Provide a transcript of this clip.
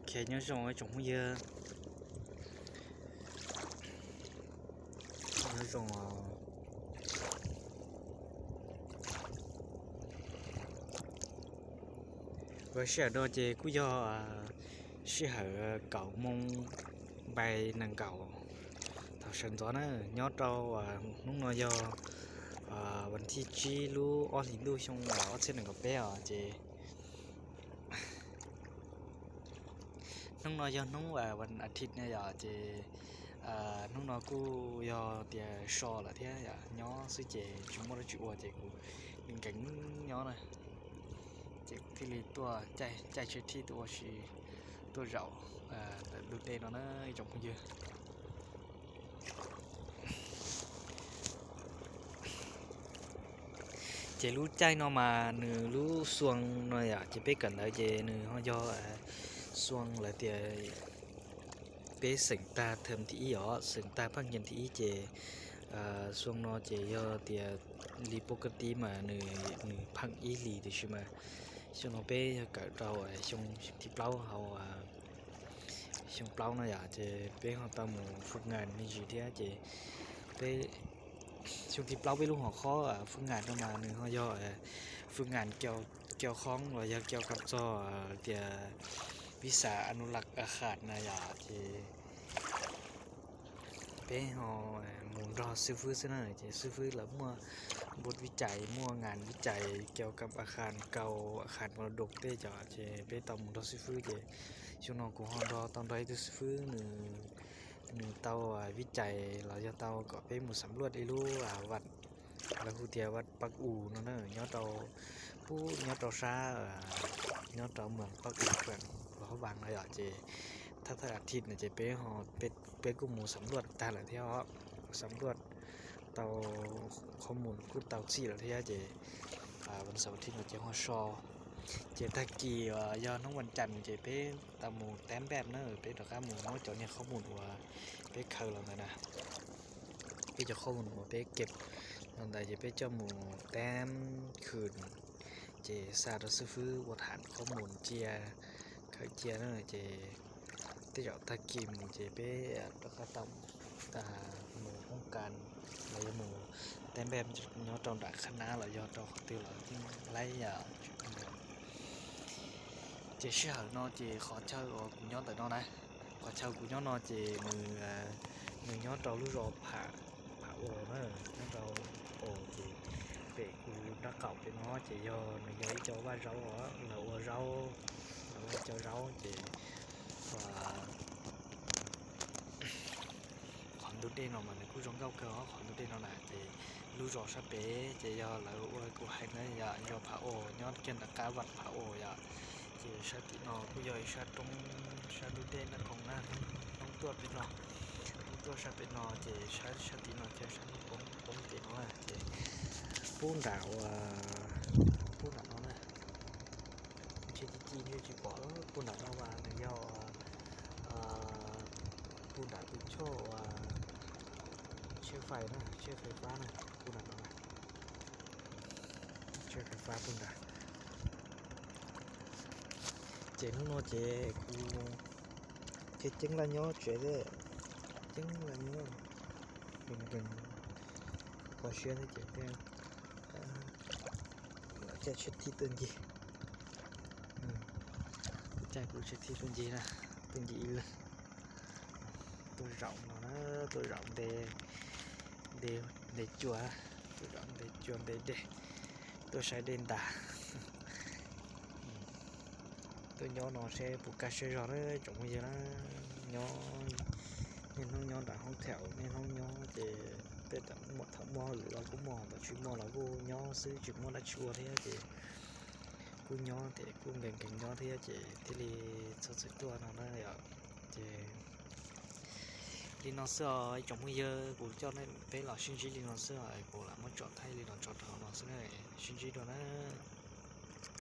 Ok, nyob zoo ib tsoom phooj ywg. Nyob zoo. Sij hawm no ces kuj yog sij hawm kaum moo npai nees nkaum thaum sawv ntxov na, nyob rau hnub no yog vas thib tsib lub ob hlis ntuj xyoo ob txhiab nees nkaum peb os ces hnub no yog hnub vas as thiv na yom, ces hnub no kuj yog tias so lawm thiab yom, nyob xwb ces tsis muaj dab tsi ua ces kuv nkees nyob na, ces kuv thiaj li tuaj caij tsheb thij tuaj ua si, tuaj zaum ntawm ntug dej no na ib tsoom phooj ywg. Ces lub caij no mas nws lub xuas no yom, ces peb kawm ntawv ces nws ho yog xuas lawv tias peb xeem tag thawm thib ib os, xeem tag phaj nyiam thib ib ces xuas no ces yog tias li poj kab tib mas nws phaj ib hlis, tiam sis mas xyoo no peb yog kawm rau xyoo thib plaub hauv xyoo plaub no yom, ces peb ho tau mus fwj ngas me ntsis thiab ces peb xyoo thib plaub peb lub hom khob fwj ngas no mas nws ho yog fwj ngas keo khoob los yog keo kam txog tias vis xas a nu lak a khas na yom, ces peb ho mus nrog xib fwb xwb na, ces xib fwb lawv muaj npua vij cais, muaj ngas vij cais keo kam a khas, kau a khas mos doo tej cov, ces peb tau mus nrog xib fwb ces xyoo no kuv ho nrog tau nrog ib tug xib fwb, nws tau vij cais los yog tau kom peb mus xam luaj ib lub vaj, lawv hu tias vaj Paj U no na, nyob rau pub nyob rau sab, nyob rau moos Paj U, fam Luas Hab Vas no yom, ces thawj thawj as thiv no ces peb ho, peb kuj mus xam luaj tag lawm thiab os, xam luaj tau qhob mus kuj tau txij lawm thiab ces vas xaum thiv no ces ho so, ces tag kis yog hnub vas cas ces peb tau mus tab npaj na, peb rov qab mus muab cov niag qhob mus uas peb khaws los ntawd na, peb cov qhob mus uas peb kem los ntawd ces peb coj mus tab khw, ces xa rau xib fwb ua tham qhob mus cia, khaws cia na, ces tej zaum tag kis mus ces peb rov qab tau mus hoob kas los yog mus tab npaj nyob rau nram qhab nab los yog rau qhov twg los yeej laib yom. Ces sij hawm no ces qhov chaw uas kuv nyob ntawm no na, qhov chaw kuv nyob no ces nws nyob rau lub zos Pham, Pham Os na, nyob rau Os ces pem kuv nraub qaum pem no ces yog nws yog ib co vaj zaub os, lawv ua zaub, lawv ua ib co zaub ces qhov ntug dej no mas nws kuj zoo nkauj kawg os, qhov ntug dej no na ces lub zos sab pem ces yog lawv ua kuv hais na yom, zos Pham Os nyob kiag nram qab vaj Pham Os yom. Ces sab tim no kuj yog ib sab roob, sab ntug dej na, khoom na, hnub tuaj pem no, hnub tuaj sab pem no ces sab, sab tim no ces sab hnub poob poob pem no na ces pub nram ua, pub nram no na, ntshe ci ci ntshe tsis pom, pub nram no mas nws yog pub nram tus choj uas tsheb fais na, tsheb fais fab na, pub nram no na, tsheb fais fab pub nram. Ces hnub no ces kuv ces ceeb laj nyob tsev, ceeb laj nyob, nkees nkees, kho siab thiab ces thiaj caij tsheb thij tuaj ncig, caij kuv tsheb thij tuaj ncig na, tuaj ncig ib leeg, tuaj zaum no na, tuaj zaum nte, nte cua, tuaj zaum nte cua nte dej, tuaj saib dej ntas. Tuaj nyob no seb puas kaj siab zog na tsoom phooj ywg na. Nyob niaj hnub nyob nram hoob thaum, niaj hnub nyob ces tej thaum muaj hauj lwm los kuj muaj, thaum tsis muaj los kuj nyob xwb tsis muaj dab tsi ua thiab ces kuj nyob ces kuj nkees nkees nyob thiab ces thiaj li txhob txwm tuaj no na yom. Ces li no xwb os ib tsoom phooj ywg, kuv coj peb los sib ntsib li no xwb os, kuv lam muab tso thaij li no tso rau no xwb na, sib ntsib dua na.